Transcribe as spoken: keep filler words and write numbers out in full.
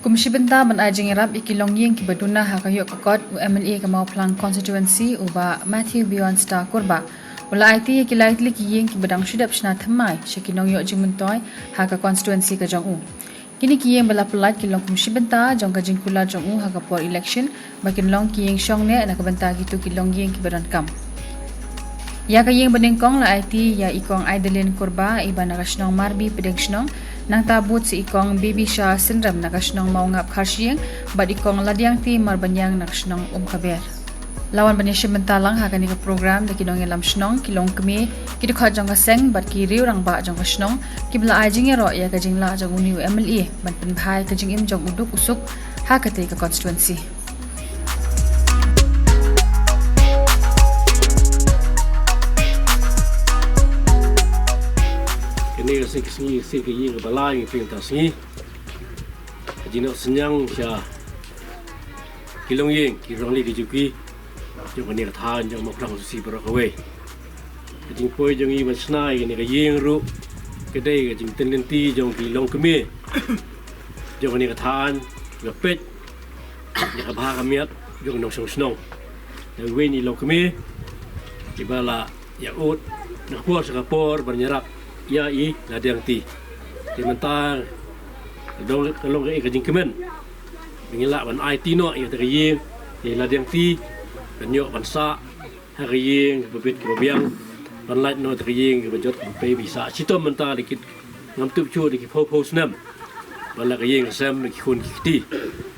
Kum shi bynta ban ai jingïarap ïa ki longïing kiba duna ha ka ïoh ka kot, u M L A ka Mawphlang constituency, u Bah Matthew Beyondstar Kurbah, u la aiti ïa ki lai tylli ki ïing kiba dang shu dep shna thymmai sha ki nongïoh jingmyntoi ha ka constituency ka jong u. Kine ki ïing ba la pyllait ki long kum shi bynta jong ka jingkular jong u ha ka por election, ba kin long ki ïing shong neh na ka bynta kito ki longïing kiba donkam. Ïa ka ïing ba nyngkong la aiti ïa i Kong Aidelin Kurbah, iba na ka shnong Marbi Pdeng Shnong, nangta bud sa i Kong Baby Shah Synrem na ka shnong Mawngap Kharshiing, bad i Kong Ladiangti Marbaniang na ka shnong Umkhaber. La wan ban ïashim bynta lang ha kane ka program da ki nongïalam shnong, ki longkmie, ki dkhot jong ka seng bad ki riew rangbah jong ka shnong, kiba la ai jingïaroh ïa ka jinglah jong une u M L A ban pynbha ïa ka jingim jong u duk u suk ha katei ka constituency. Kane ka sngi, ka sngi, sngi ka ïing kaba lai ngi pynta sngi. Ka jingnoh synñiang sha ki longïing, ki rangli, ki juki jong kane ka thaiñ jong Mawphlang Susi baroh kawei. Ka jingpoi jong ngi ban shna ïa kane ka ïing ruh ka dei ka jingtynlynti jong ki longkmie jong kane ka thaiñ, ka peit ïa ka bha ka miat jong ki nongshong shnong. Da uwei na i longkmie iba la ïa ud na ka por sha ka por ban ïarap ïa i Ladiangti. Te mynta ka dong, ka long ka, ka jingkmen ba ngi lah ban aiti noh ïa kata ka ïing ïa i Ladiangti, ban ïoh ban sah ha ka ïing kaba bit kaba biang, ban lait noh ïa kata ka ïing kaba jot kaba pei ba i sah shitom mynta da ki, ngam tip shuh, da ki phew phew snem, ban leh ka ïing ka sem da ki khun ki kti.